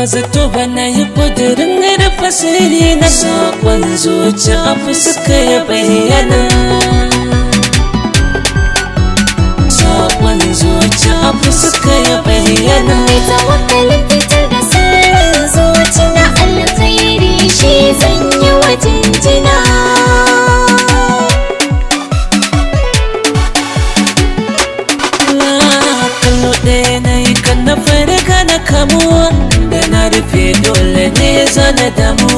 Ba zato ba na yi kudurin rufe sirri na saƙon zuci a fuska ya bayyana. Saƙon zuci a fuska ya bayyana. Mai tawakkalin fitar da sirrin zuci na alkhairi shi zan yi wa jinjina. Kallo ɗaya na yi kan na farga na kamuwa, da na rufe dole ne zana damu.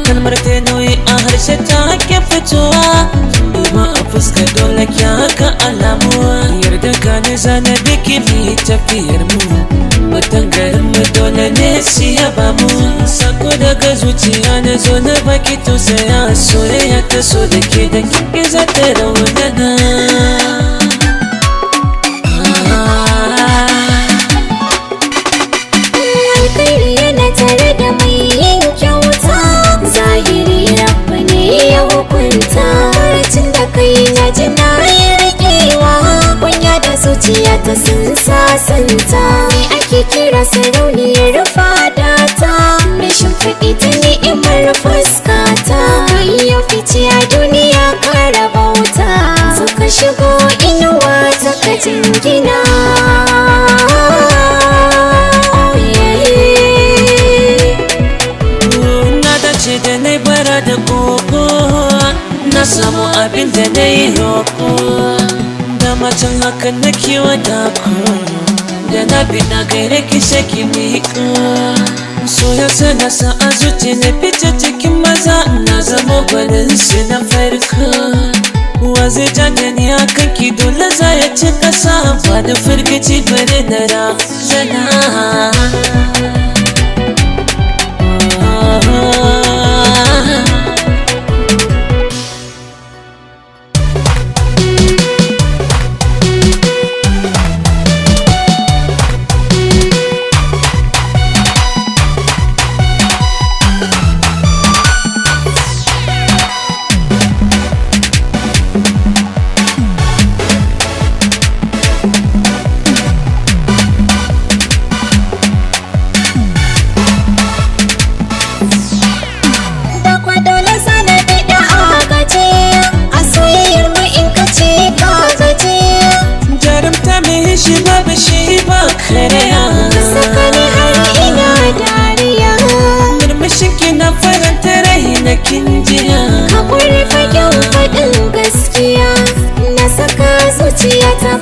Kalmar ta nauyi a harshe ta ke fitowa, duba a fuska dole ki haka alamu. Yarda gani zana biki mi tafiyar mu, mutan garin mu dole ne su yaba mu. Sako daga zuciya na zo na baki tausaya, soyayya ta so da ke da kike za ta raunana. Alkhairi yana tare da mai yin kyauta, zahiri rabba ne ya hukunta. Farcin da kai na ji na yi riƙewa, kunya da zuciya ta sun sasanta. Me ake kira sarauniyar fadata, mai shimfiɗi ta ni'imar fuskata. Kai ya fice a duniya kara bauta, suka shigo inuwa ta ka jingina. Oh yeah. Na dace da na bara da koko, na samu abin da na yi roko. Da macen hakan na kiwa da ku, da na bi na gaire ki shaki miƙo. So ya sana sa a zuci na fice cikin maza, na zama gwanin su na farko. Wa zai ja da ni akan ki dole za ya ci ƙasa, ba da firgici bare na razana. Da dole sana biɗa a gaje, a soyayyar mu in ka ce ka gaje. Jarumta mai shi babu shi ba karya. Ka saka ni har ina dariya, Murmushin ki na faranta rai na kinjiya. Hakuri fagen faɗin gaskiya, na saka zuciya ta.